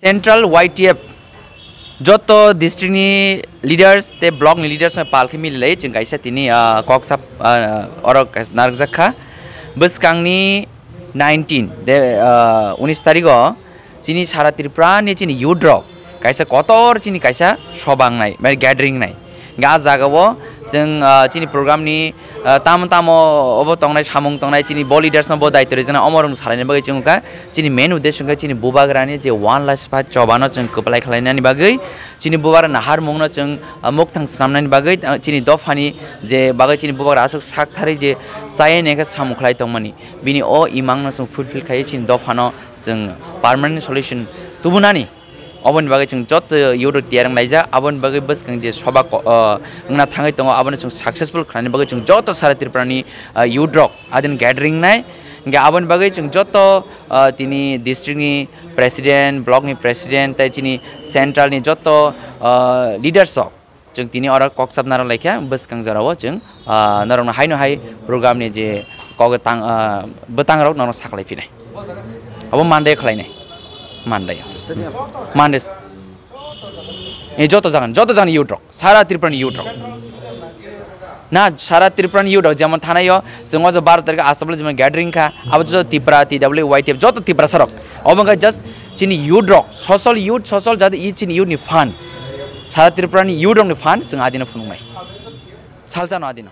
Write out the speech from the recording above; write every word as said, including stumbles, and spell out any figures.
Central Y T F joto district ni leaders tei block ni leaders no pal khe mili lai chwng kaisa tini, ah, kok sap, ah, oro kaisa narwkjak kha. Bwskang ni nineteen de, ah, unis tarikh o chini sara Tripura ni chini youth rok kaisa kotor chini kaisa sobang nai, mane gathering nai. Ga jaga o chwng, ah, chini program ni, ah, tamo tamo obo tongnai, samung tongnai, chini bo leaders no bo daityo rijana omo rwng salai ni bagwi chwng kha. Chini main uddesho khe chini bubagra ni je one last fight choba no chwng kwplai khlai nani bagwi, chini bubagra naharmung no chwng, ah, mukthang swnam nani bagwi, ah, chini dopha ni je bagwi chini bubagra aswk sak thari je chaya ni khe samung khlai tongmani. Bini o imang no chwng fulfill khai chini dopha no chwng permanent solution tubunani. Oboni bagwi chwng joto youth rok tiyar wng laijak, aboni bagwi bwskang je soba ko-, ah, wngna thangwi tongo, abono chwng successful khlaina bagwi chwng joto sara Tripura ni, ah, youth rok adin gathering nai. Hingke aboni bagwi chwng joto, ah, tini district ni president, block ni president, tei chini central ni joto, ah, leaders rok chwng tini oro kok chapna rw laikha, bwskang jora o chwng, ah, norokno haino hai program ni je kok tang, ah, bwtang rok norok saklai phinai. Abo Monday khlainai. Monday. Monday. E joto jagan, joto jagan youth rok, sara Tripura ni youth rok. Na, sara Tripura ni youth rok, jemon thanai o, chwng o je baro tarikh Assam o jemon gathering kha, abo joto Tripura, T W Y T F, joto Tiprasa rok. Obo wngkha just chini youth rok, social youth, social jati i chini youth ni phan. Sara Tripura ni youth rok ni phan, chwng adino phunuknai. Salsa no adino.